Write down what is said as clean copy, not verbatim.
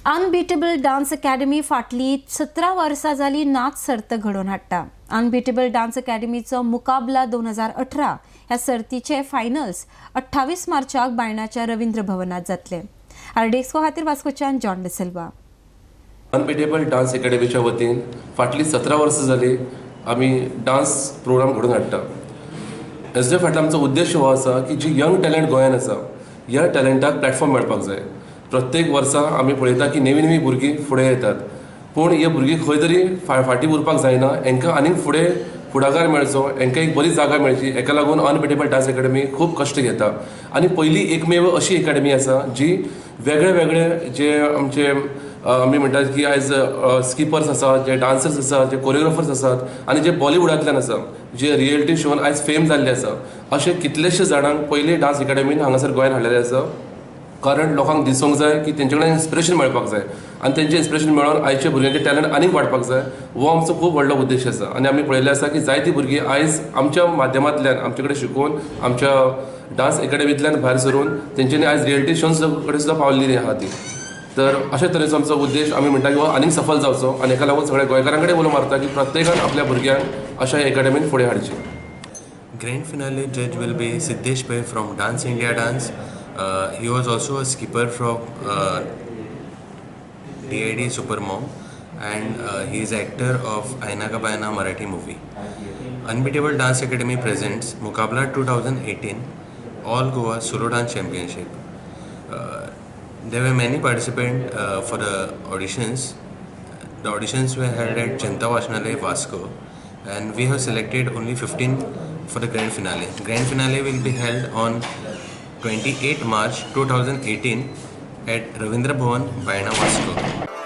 Unbeatable dance academy फाटली 17 वर्सां जाली नाच सर्त घडोवन हाडटा. अनबिटेबल डान्स अकॅडमीचो मुकाबला 2018 ह्या सर्तीचे फायनल्स 28 मार्चाक बायणाच्या रवींद्र भवनात जातले. आरडीएक्सको खातीर वास्कोच्यान जॉन डिसिल्वा. अनबिटेबल डान्स अकॅडमीच्या वतीन फाटलीं 17 वर्सां जालीं आमी डान्स प्रोग्राम घडोवन हाडटा. हेजे फाटलो आमचो उद्देश हो आसा की जी यंग टॅलंट गोंयान आसा ह्या टॅलंटाक प्लॅटफॉर्म मेळपाक जाय. प्रत्येक वर्सा आमी पळयता की नवीं नवीं भुरगीं फुडें येतात, पूण ही भुरगीं खंय तरी फाटीं उरपाक जायना, हांकां आनीक फुडें फुडाकार मेळचो, हांकां एक बरी जागा मेळची, हेका लागून अनबिटेबल डान्स अकॅडमी खूब कश्ट घेता. आनी पयली एकमेव अशी अकॅडमी आसा जी वेगळे वेगळे जे आमचे आमी म्हणटात की आयज स्किपर्स आसात, जे डान्सर्स आसात, जे कोरियोग्राफर्स आसात आनी जे बॉलिवुडांतल्यान आसा, जे रियलिटी शोन आयज फेम जाल्ले आसा, अशे कितलेशे जाणांक पयली डान्स अकॅडमीन हांगासर गोंयान हाडलेले आसा. कारण लोकांक दिसूंक जाय की तेंचे कडेन इन्स्पिरेशन मेळपाक जाय आनी तेंचें इन्स्पिरेशन मेळोन आयच्या भुरग्यांचें टॅलंट आनीक वाडपाक जाय, हो आमचो खूब व्हडलो उद्देश आसा. आनी आमी पळयल्लें आसा की जायतीं भुरगीं आयज आमच्या माध्यमांतल्यान आमचे कडेन शिकून आमच्या डान्स अकॅडमींतल्यान भायर सरून तेंच्यांनी आयज रियलिटी शोज कडेन सुद्दां पावल्ली आहा ती. तर अशे तरेचो आमचो उद्देश आमी म्हणटा की हो आनीक सफल जावचो आनी हेका लागून सगळ्या गोंयकारां कडेन उलो मारता की प्रत्येकान आपल्या भुरग्यांक अशा अकॅडमीन फुडें हाडचें. Grand finale judge will be Siddhesh Pai from Dance India Dance. He was also a skipper from DID Supermom and he is actor of Aina Ka Bayana Marathi movie. Unbeatable Dance Academy presents Mukabla 2018 All Goa Solo Dance Championship. There were many participants for the auditions. The auditions were held at Janta Vachanalaya Vasco and we have selected only 15 for the grand finale. Grand finale will be held on 28 March 2018 at Ravindra Bhavan, Baina, Vasco.